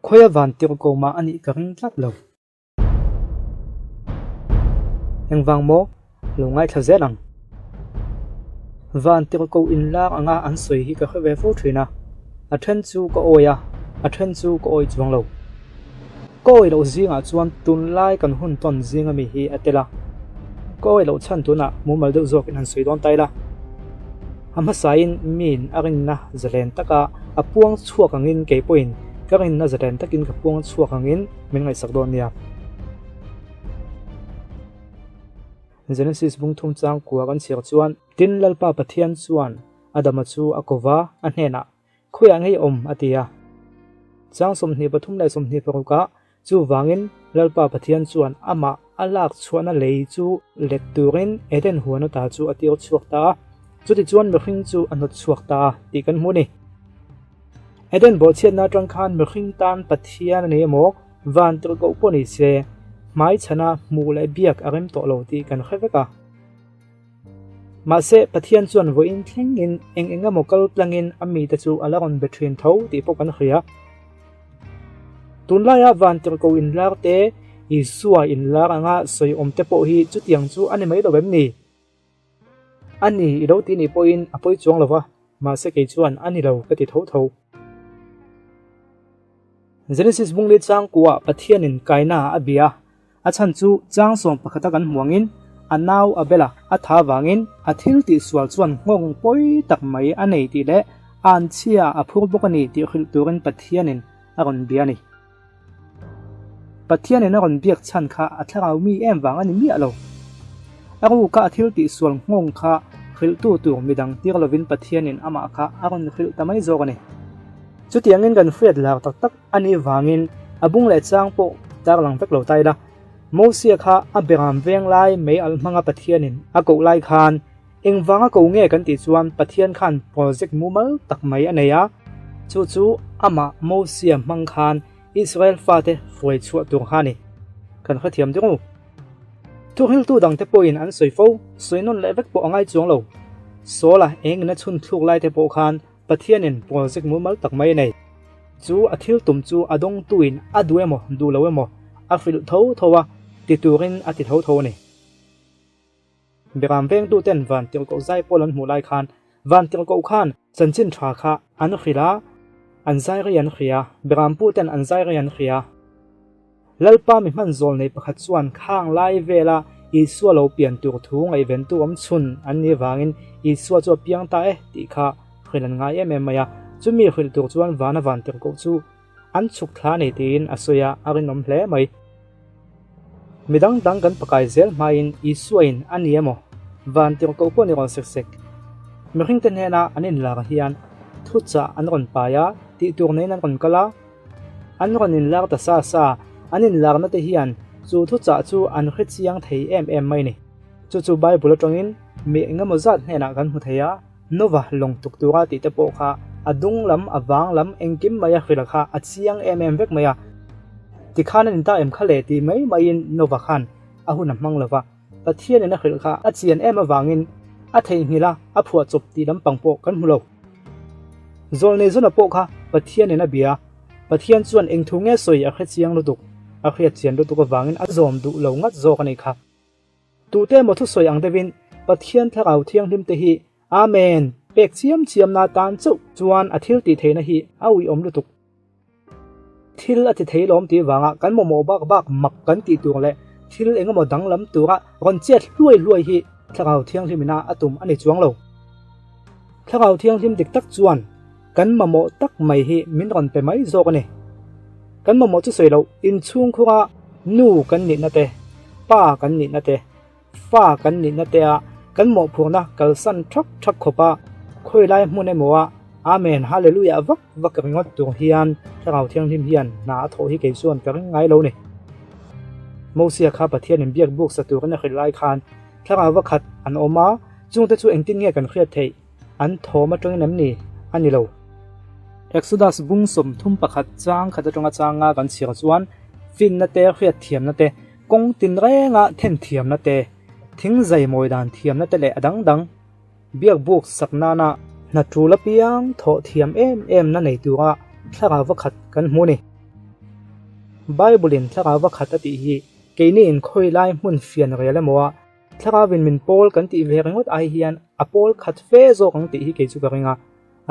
Khawia van tirh ko mah a nih ka ring tlat lo. Engvang maw? Lo ngaithla zel ang. Van tirh ko inlar anga an sawi hi ka hre ve fo thin a. A then chu ka awi a, a then chu ka awi chuang lo. Ka awi loh zingah chuan tunlai kan hun tawn zing ami hi a tel a. Ka awi loh chhan tunah mumal deuh zawkin han sawi dawn ta ila. A hmasain miin a rinna zalen taka a puang chhuak angin kei pawhin ka rinna zalen takin ka puang chhuak angin min ngaihsak dawn nia. Genesis bung thum chang kua kan chhiar chuan. Tin, Lalpa Pathian chuan Adama chu a ko va, a hnenah, Khawiah ngei awm? a ti a. Chang 23 leh 26 ah Chuvangin Lalpa Pathian chuan amah a lak chhuahna lei chu let turin Eden huan ata chu a tir chhuak ta a, chutichuan mihring chu a hnawt chhuak ta a tih kan hmu a ni. Eden bawhchhiatna atang khan mihring tan Pathian a ni emaw, van tirhkoh pawh ni se, hmaichhana hmuh leh biak a rem tawh lo tih kan hre vek a. Mahse, Pathian chuan vawiin thlengin eng eng emaw kal tlangin a mite chu a la rawn be thin tho tih pawh kan hria. Tunlaia vantirhkoh inlar te, Isua inlar anga sawi awm te pawh hi chutiang chu a ni mai lo em ni? A ni i lo ti nih pawhin a pawi chuang lo va, mahse kei chuan a ni lo ka ti tho tho. Genesis bungli changkuah Pathianin kaina a bia A chhan chu chang sawm pakhata kan hmu angin a nau a bel a, a tha vangin a thil tihsual chuan nghawng pawi tak mai a nei tih leh a anchhia a phur bawk a ni tih hrilh turin Pathianin a rawn bia a ni. Pathianin a rawn biak chhan kha a thlarau mi em vang a ni miah lo. A ruka a thil tihsual nghawng kha hrilhtu tur midang tir lovin Pathianin amah kha a rawn hrilh ta mai zawk a ni. Chutiangin kan hriat lar tak tak a nih vangin a bung leh chang pawh tarlang vek lo ta ila. Mosia kha a beram veng lai mei alh hmanga Pathianin a koh lai khan engvanga ko nge kan tih chuan Pathian khan project mumal tak mai a nei a, chu chu amah Mosia hmang khan Israel fate hruai chhuah tur kha a ni. Kan hrethiam deuh u. Thuhriltu dangte pawhin an sawi fo, sawi nawn leh vek pawh a ngai chuang lo. Saul-a engin a chhun thluk laite pawh khan Pathianin project mumal tak mai a nei. Chu a thil tum chu a dawngtuin a duh emaw duh lo emaw a hrilh tho tho a, ti turin a ti tho tho a ni. Beram vengtuten van tirhkoh zai pawl an hmuh lai khan van tirhkoh khan chanchin tha kha an hrilh a, an zai rei an hria, beram puten an zai rei an hria. Lalpa mi hman zawl nei pakhat chuan khang lai vela Isua lo pian tur thu ngaihventu awm chhun an nih vangin Isua chu a piang ta e tih kha hrilh an ngai em em mai a. Chumi hrilh tur chuan vana van tirhkoh chu an chhuk thla a ni tiin a sawi a, a rinawm hle mai. Mi dang dang kan pakai zel hmain Isua in a ni emaw van tirhkoh pawh ni rawn sek sek. Mihringte hnena an inlar hian thuchah an rawn pai a, tih tur neiin an rawn kal a. An rawn inlar ta sa sa, an inlarna te hian chu thuchah chu an hre chiang thei em em mai ni. Chu chu Bible atangin mi engemaw zat hnenah kan hmu thei a, Nova lawng tuk tura tih te pawh kha a dung lam, a vang lam, engkim mai a hrilh kha a chiang em em vek mai a. Tikhan an inta em kha le tih mai maiin Nova khan a hun a hmang lova, Pathianin a hrilh kha a chian em avangin a theihnghilh a, a phuah chawp tih lampang pawh kan hmu lo. Zawlnei zawna pawh kha Pathianin a bia. Pathian chuan eng thu nge sawi a hre chiang lutuk, a hriat chian lutuk avangin a zawm duh lo ngat zawk a nih kha. Tute emaw thusawi ang deuhin Pathian Thlarau Thianghlim te hi Amen pek chiam chiamna tan chauh chuan a thil tih theihna hi a uiawm lutuk. Thil a ti thei lawm tih vanga kan mamawh bak bak mak kan tih tur leh thil engemaw danglam tura rawn chet hluai hluai hi Thlarau Thianghlim ina a tum a ni chuang lo. Thlarau Thianghlim dik tak chuan kan mamawh tak mai hi min rawn pe mai zawk a ni. Kan mamawh chu sawi loh inchhungkhura nu kan nihna te, pa kan nihna te, fa kan nihna te a kan mawhphurhna kalsan thak thak khawp a, khawi lai hmun emaw a Amen Hallelujah vak vak ringawt tur hian Thlarau Thianghlim hian hna a thawh hi kei chuan ka ring ngai lo ni. Mosia kha Pathian in biak buk sa turin a hrilh lai khan Thlarau va khat an awm a, chungte chu engtin nge kan hriat theih? An thawm atangin em ni? A ni lo. Exodus bung 31 chang khat atanga changa kan chhiar chuan finna te hriat thiamna te Kawng tinrenga then thiamna te, thing zai mawi dan thiamna te leh a dang dang biakbuk sak nana hna tul apiang thawh thiam em em na nei tura thlarau va khat kan hmu a ni. Bible-in thlarau a khat a tih hi keini in khawi lai hmun fian rel emaw a thlarauin min pawl kan tih ve ringawt ai hian a pawl khat fe zawk ang tih hi kei chu ka ring a.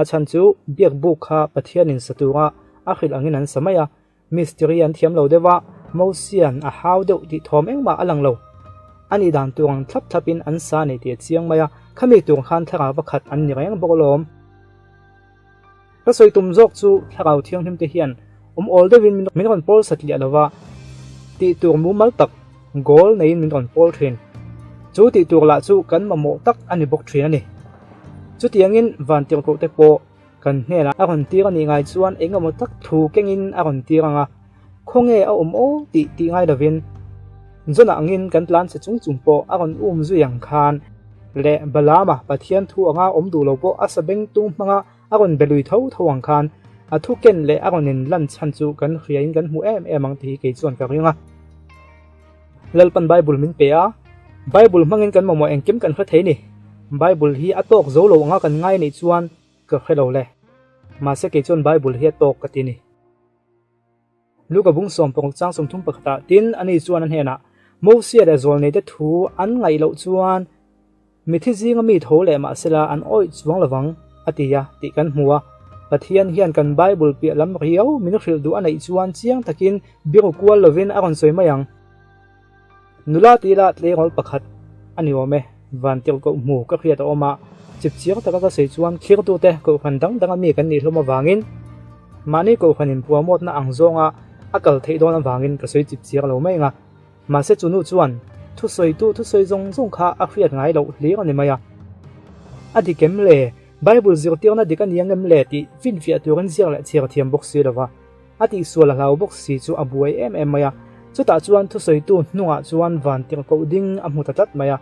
A chhan chu biak buk kha Pathianin sa tura a hrilh angin an sa mai a, Mistiri an thiam lo deuh a, Mosian a hau deuh tih thawm engmah a lang lo. A nih dan tur ang thlap thlapin an sa a ni tih a chiang mai a, khami tur khan thlarau va khat an ni reng bawk alawm. Ka sawi tum zawk chu thlarau thianghlim te hian awm awl deuhin min rawn pawl satliah lo va, tih tur mumal tak goal neiin min rawn pawl thin. Chu tih tur lah chu kan mamawh tak a ni bawk thin a ni. Chutiangin vantirhkoh te pawh Kan hnenah a rawn tir a nih ngai chuan eng emaw tak thu kengin a rawn tir ang a, khawnge a awm aw tih tih ngai lovin John-a angin kan tlan che chung chung pawh a rawn um zui ang khan leh Balaam-a Pathian thu anga awm duh lo pawh a sabengtung hmanga a rawn be lui tho tho ang khan a thu ken leh a rawn in lan chhan chu kan hriain kan hmu em em ang tih hi kei chuan ka ring a. Lalpan Bible min pe a, Bible hmangin kan mamawh engkim kan hre thei ni. Bible hi a tawk zo lo anga kan ngai anih chuan ka hre lo le. Mahse kei chuan Bible hi a tawk ka ti ni. Luka bung 16 chang 31 ah tin ani chuan a hnenah, Mosia leh Zawlneite thu an ngaih loh chuan Mithi zinga mi tho leh mahsela an awih chuang lovang, a ti a tih kan hmu a. Pathian hian kan Bible piah lam riau min hrilh duh a neih chuan chiang takin biru kual lovin a rawn sawi mai ang. Nula tila tleirawl pakhat a ni awm e, vantirhkoh hmu ka hriat a awm a, chipchiang taka ka sawi chuan khirtute kohhran dang danga mi kan nih hlawm avangin mahni kohhran inpuamawtna ang zawnga a kal theih dawn avangin ka sawi chipchiang lo mai ang a. Mahse chu nu chuan thusawitu thusawi zawng zawng kha a hriat ngai loh hlir a ni mai a. A dik em le? Bible zirtirna dik a ni ang em le tih finfiah turin ziak leh chhiar thiam bawk si lo va. A tihsual a hlau bawk si chu a buai em em mai a. Chutah chuan thusawitu hnungah chuan vantirhkoh ding a hmu ta tlat mai a.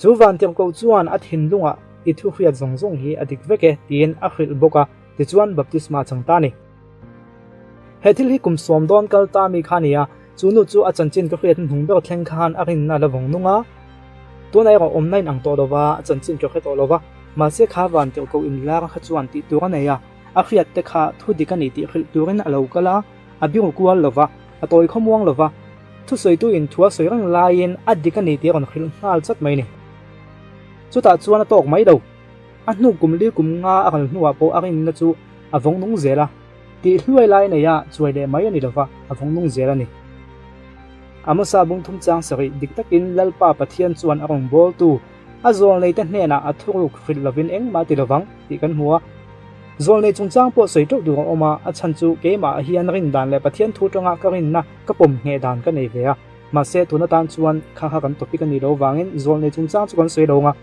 Chu vantirhkoh chuan a thinlungah i thu hriat zawng zawng hi a dik vek e tiin a hrilh bawk a, tichuan baptisma a chang ta a ni. He thil hi kum sawm dawn kal ta mi kha a ni a, chu nu chu a chanchin ka hriat hnung ber thleng khan a rinna a la vawng nung a. Tunah erawh awmna in ang tawh lo va, a chanchin ka hre tawh lo va, mahse kha vantirhkoh inlar kha chuan tih tur a nei a, a hriat te kha thu dik a ni tih hrilh turin a lo kal a, a biru kual lo va, a tawi khawmuang lo va, thusawitu in thu a sawi reng laiin a dik a ni tih a rawn hrilh nghal chat mai a ni. Chutah chuan a tawk mai lo. A hnu kum li kum nga a kal hnuah pawh a rinna chu a vawng nung zel a, tih hluai lai nei a chuai leh mai a ni lova, a vawng nung zel a ni. Amosa bung thum chang sarih dik takin Lalpa Pathian chuan a rawn bawltu a zawlneite hnenah a thuruk hrilh lovin engmah ti lovang tih kan hmu a. Zawlnei chungchang pawh sawi teuh tur a awm a, a chhan chu keimah hian rindan leh Pathian thu tanga ka rinna ka pawm ngheh dan ka nei ve a. Mahse tun atan chuan kha kha kan topic a nih loh vangin zawlnei chungchang chu kan sawi lo ang a.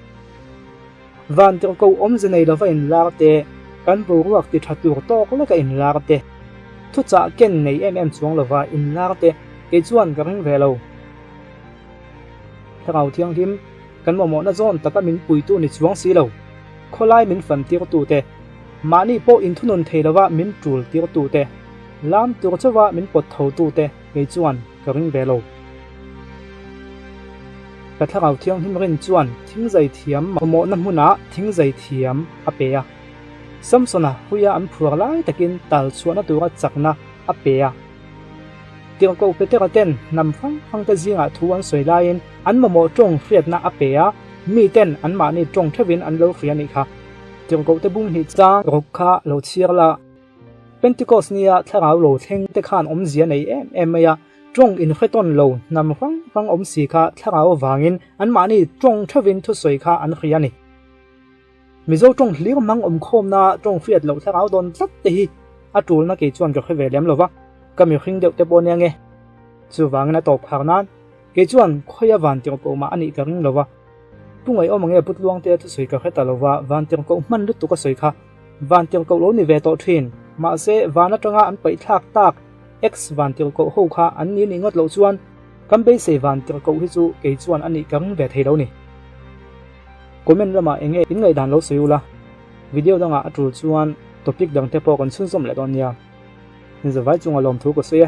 Vantirhkoh awmze nei lova inlar te, kan boruak ti tha tur tawk leka inlar te, thuchah ken nei em em chuang lova inlar te kei chuan ka ring ve lo. Thlarau Thianghlim, kan mamawhna zawn taka min puitu ni chuang si lo, khawlai min fan tirtu te, mahni pawh inthunun thei lova min tul tirtu te, lam tur chauha min pawt thotu te kei chuan ka ring ve lo. Ka thlarau thianghlim rin chuan thingzai thiam mamawhna hmunah thingzai thiam a pe a. Samsona huia an phuar lai takin tal chhuahna tura chakna a pe a. Tirhkoh Petera ten hnam hrang hrangte zingah thu an sawi laiin an mamawh tawng hriatna a pe a, miten anmahni tawng theuhin an lo hria a nih kha. Tirhkohte bung hnih chang ruk kha lo chhiar la. Pentecost nia thlarau lo thleng te khan awmzia nei em em mai a. Tawng inhre tawn lo hnam hrang hrang awm si kha thlarau avangin anmahni tawng theuhin thusawi kha an hria a ni. Mizo tawng hlir hmang awmkhawmna tawng hriat loh thlarau dawn tlat te hi a tulna kei chuan ka hre ve lem lo va, ka mihring deuh te pawh nia nge. Chuvangin a tawp khar nan kei chuan khawia vantirhkoh mah a nih ka ring lo va. Pu Ngaihawm ange Pu Tluangtea thusawi ka hre ta lo va, vantirhkoh hman lutuk a sawi kha vantirhkoh lo ni ve tawh thin. Mahse van atanga an paihthlak tak Ex vantirhkoh ho kha an ni nih ngawt loh chuan kan beisei vantirhkoh hi chu kei chuan a nih ka ring ve thei lo ni. Comment lamah eng nge in ngaihdan lo sawi ula, video dangah a tul chuan topic dang te pawh kan chhunzawm leh dawn nia. Inzavai chunga lawmthu ka sawi e.